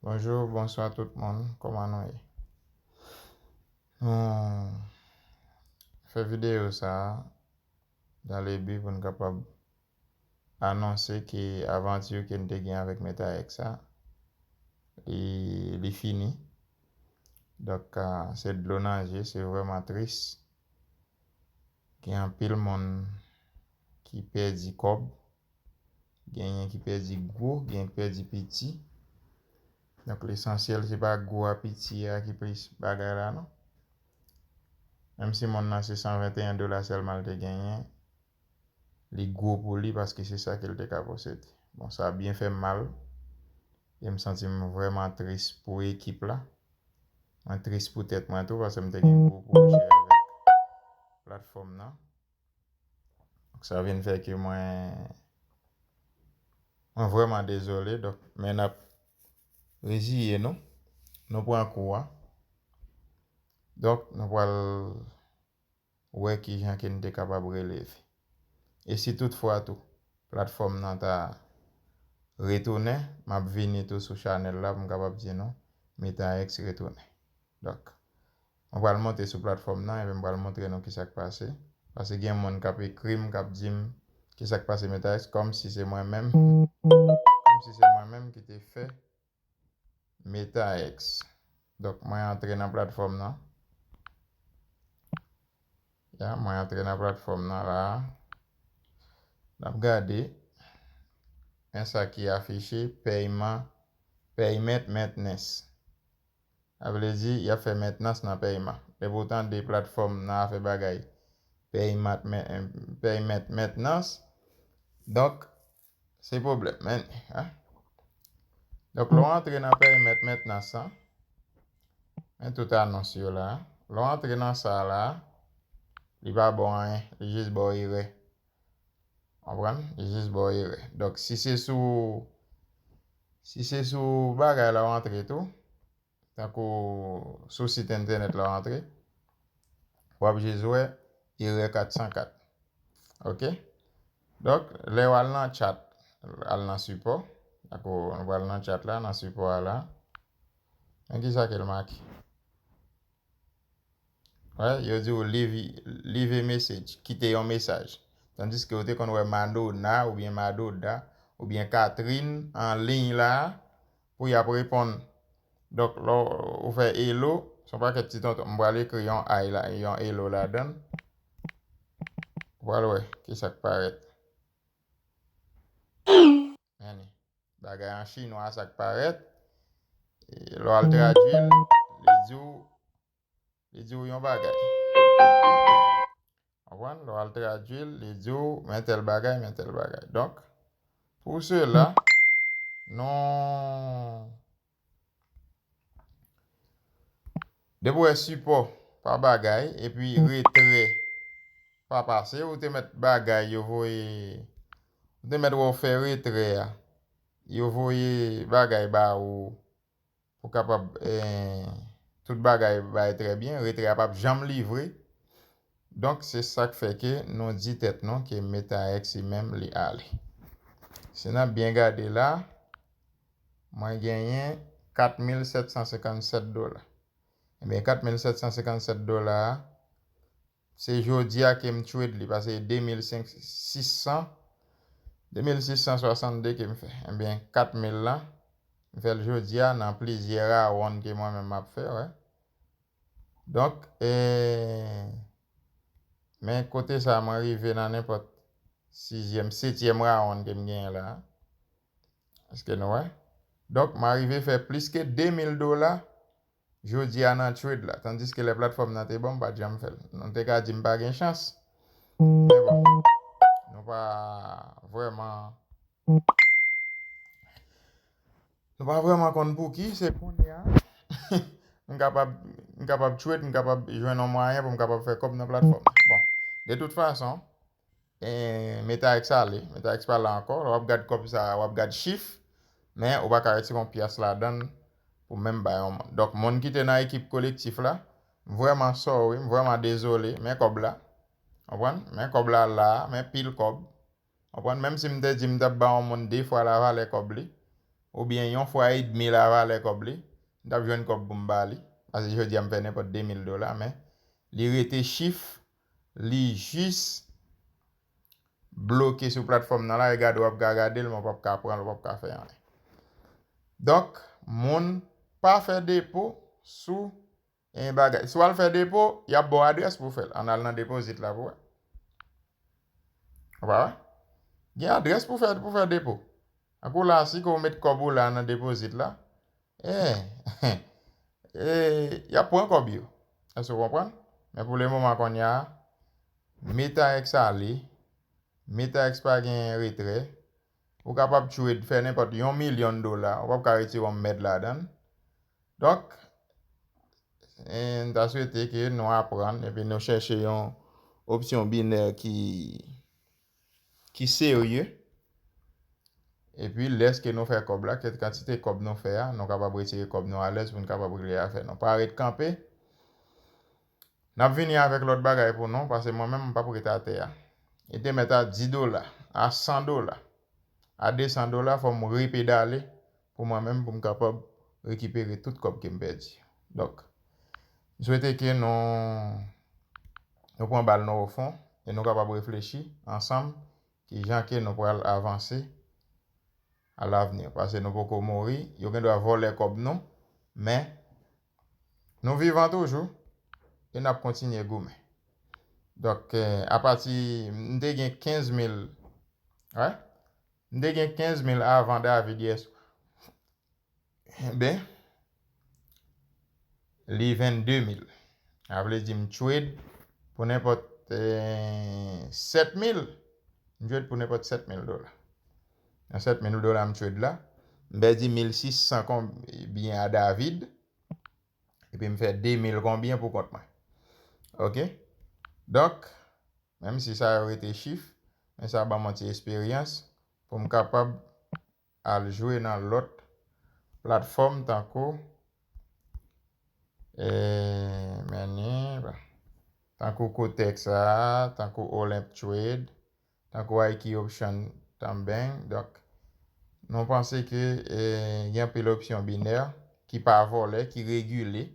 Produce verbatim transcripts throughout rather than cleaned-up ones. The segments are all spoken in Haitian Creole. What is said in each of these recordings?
Bonjou, bonswa tout moun, kòman nou ye? Nou fè videyo sa a dans le but pou n kapab anonse ke avanti ke n te gen avèk Metaex sa, li, li fini. Donk, ah, se dlo nan je, se vrèman tris. Gen anpil moun ki pèdi kòb, genyen ki pèdi gwo, genyen ki pèdi piti. Donk, lesansyèl, se pa gwo a piti a ki plis bagay la, non. Menm si moun nan se san venteyen dola sèlman l te genyen, li gwo pou li paske se sa ke l te ka posede. Bon, sa byen fè m mal. E m santi m vrèman tris pou ekip la. Mwen tris pou tèt mwen tou, paske m te gen gwo pwojè avèk platfòm nan. Donk, sa vin fè ke mwen, mwen vrèman dezole. Donk, men n ap reziye nou. Nou pran kou a. Donk, nou pral wè kijan ke n te kapab releve. E si toutfwa tou, platfòm nan ta retounen, m ap vini tou sou chanèl la pou m kapab di nou, Metaex retounen. Donk, mwen pral monte sou platfòm nan, epi m pral montre nou kisa k pase. Paske gen moun k ap ekri m, k ap di m kisa k pase Metaex, kòmsi se mwen menm, kòmsi se mwen menm ki te fè Metaex. Donk, mwen antre nan platfòm nan. Ya, mwen antre nan platfòm nan la. N ap gade. Men sa ki afiche, pèyman, payment maintenance. Sa vle di, y ap fè mentnans nan pèyman. Depi w tande platfòm nan ap fè bagay, payment, men-, payment maintenance. Donk, se pwoblèm, men, hein? Donk, lè w antre nan payment maintenance lan, men tout anons yo la. Lè w antre nan sa la, li pa ba w anyen, li jis ba w erè. Konprann? Li jis ba w erè. Donk, si se sou, si se sou bagay la w antre tou, tankou sou sit entènèt la w antre, w ap jis wè erè kat san kat. Oke? Donk, lè w al nan chat, al nan sipò, tankou nou pral nan chat la, nan sipò a la, men kisa ke l make? Wè, yo di w leave, leave a message, kite yon mesaj. Tandiske w te konn wè Madonna oubyen Madoda oubyen Catherine an liy la pou y ap reponn. Donk, lè w fè hello, se yon pakèt ti tonton. M pral ekri yon hi la, yon hello ladan l. Ou pral wè kisa k parèt. Men li. Bagay an chinwa sa k parèt. E lè w al tradui l, li di w, li di w yon bagay. Konprann? Lè w al tradui l, li di w, men tèl bagay, men tèl bagay. Donk, pou sela, nou Depi w wè sipò pa bagay, epi retrè pa pase, ou te mèt bagay, yo voye, ou te mèt wè w fè retrè a, yo voye bagay ba ou, pou kapab, eh, tout bagay bay trè byen, retrè a p ap janm livre. Donk, se sa k fè ke nou di tèt nou ke Metaex li menm li ale. Si n ap byen gade la, mwen genyen kat mil sèt san senkann sèt dola. Ebyen, kat mil sèt san senkann sèt dola a, se jodi a ke m trade li, paske de mil senk, sis san, de mil sis san swasannde ke m fè. Ebyen, kat mil la, m fè l jodi a nan plizyè rawonn ke mwen menm m ap fè, wè. Donk, eh, men kote sa a, mwen rive nan nenpòt sizyèm, setyèm rawonn ke m genyen la a. Èske nou wè? Donk, m arive fè plis ke de mil dola jodi a nan trade la. Tandiske lè platfòm nan te bon, m pa t janm fè l. Nou te ka di m pa gen chans. Men bon, nou pa vrèman, nou pa vrèman konn pouki, se kounye a. M kapab, m kapab trade, m kapab jwenn yon mwayen pou m kapab fè kòb nan platfòm nan. Bon, de tout fason, eh, Metaex ale, Metaex pa la ankò. Lè w ap gad kòb sa a, w ap gad chif, men ou pa ka retire yon pyès ladan l pou menm bay yon moun. Donk, moun ki te nan ekip kolektif la, m vrèman sorry, m vrèman dezole, men kòb la. Konprann? Men kòb la la, men pil kòb. Konprann? Menm si m te di m t ap ba yon moun de fwa lavalè kòb li, oubyen yon fwa edmi la valè kòb li, m t ap jwenn kòb pou m ba li. Paske jodi a m fè nenpòt de mil dola, men li rete chif, li jis bloke sou platfòm nan la, e gade w ap ka gade l, men w p ap ka pran l, w p ap ka fè anyen. Donk, moun pa fè depo sou en bagay. Si w al fè depo, y ap ba w adrès pou w fè l. Ann al nan depozit la pou w wè. Ou pa wè? Gen adrès pou fè, pou fè depo. Tankou la, si ke w met kòb ou la nan depozit la, eh, eh, y ap pran kòb yo. Èske w konprann? Men pou le moman kounye a, Metaex ale, Metaex pa gen retrè. Ou kapab trade, fè nenpòt yon milyon dola, ou p ap ka retire yon mèd ladan l. Donk, eh, m ta swete ke nou aprann epi nou chèche yon opsyon binè ki, ki serye. Epi, lèske nou fè kòb la, kèt kantite kòb nou fè a, nou kapab retire kòb nou alèz pou n kapab regle afè nou. Pa ret kanpe. N ap vini avèk lòt bagay pou nou, paske mwen menm, m p ap ret atè a. Li te mèt a dis dola, a san dola, a de san dola, fò m repedale pou mwen menm, pou m kapab rekipere tout kòb ke m pèdi. Donk, m swete ke nou, nou pran bal nan ofon e nou kapab reflechi ansanm kijan ke nou pral avanse alavni. Paske nou poko mouri, yo gen dwa vòlè kòb nou, men nou vivan toujou e n ap kontinye goumen. Donk, eh, apati, m te gen kenz mil, wè? M te gen kenz mil avan David yè swa. Ben, li vennde mil. Sa vle di m trade pou nenpòt, eh, sèt mil. M trade pou nenpòt sèt mil dola. Nan sèt mil dola m trade la, m pèdi mil sis san konbyen a David. Epi m fè de mil konbyen pou kont mwen. Oke? Donk, menm si sa yo rete chif, men sa ban m yon ti esperyans pou m kapab al jwe nan lòt platfòm tankou, eh, men ni, tankou Kotex a, tankou Olymp Trade, tankou I Q Option tanbeng. Donk, nou panse ke, eh, gen anpil opsyon binè ki pa vòlè, ki regile.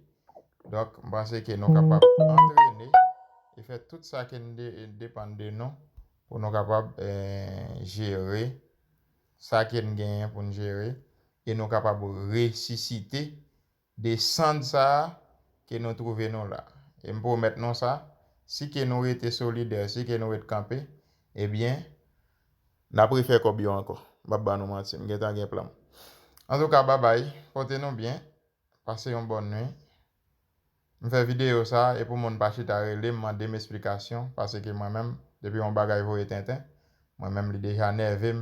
Donk, m panse ke nou kapab antrene e fè tout sa ke n de-, depann de nou pou nou kapab, eh, jere sa ke n genyen pou n jere e nou kapab resisite desann sa a ke nou twouve nou la. E m pwomèt nou sa, si ke nou rete solidè, si ke nou ret kanpe, ebyen, n ap refè kòb yo ankò. M p ap ba nou manti, m gentan gen plan m. Antouka, babay, pote nou byen, pase yon bòn nwi. M fè videyo sa, e pou moun pa chita rele m, mande m esplikasyon, paske mwen menm, depi yon bagay voye tenten, mwen menm li deja nève m,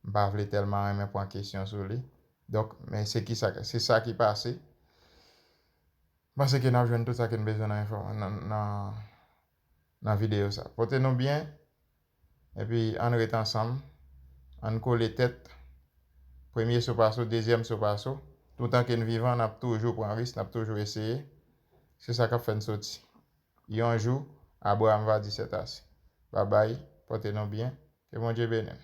m pa vle tèlman renmen pran kesyon sou li. Donk, men se ki sa, se sa ki pase. M panse ke n ap jwenn tout sa ke n bezwen nan enfò-, nan, nan, nan videyo sa. Pote nou byen, epi ann ret ansanm, ann kole tèt. Premye so pa so, dezyèm so pa so. Toutan ke n vivan, n ap toujou pran risk, n ap toujou eseye. Se sa k ap fè n soti. Yon jou, Abraham va dire c'est assez. Babay, pote nou byen. Ke Bondye beni n.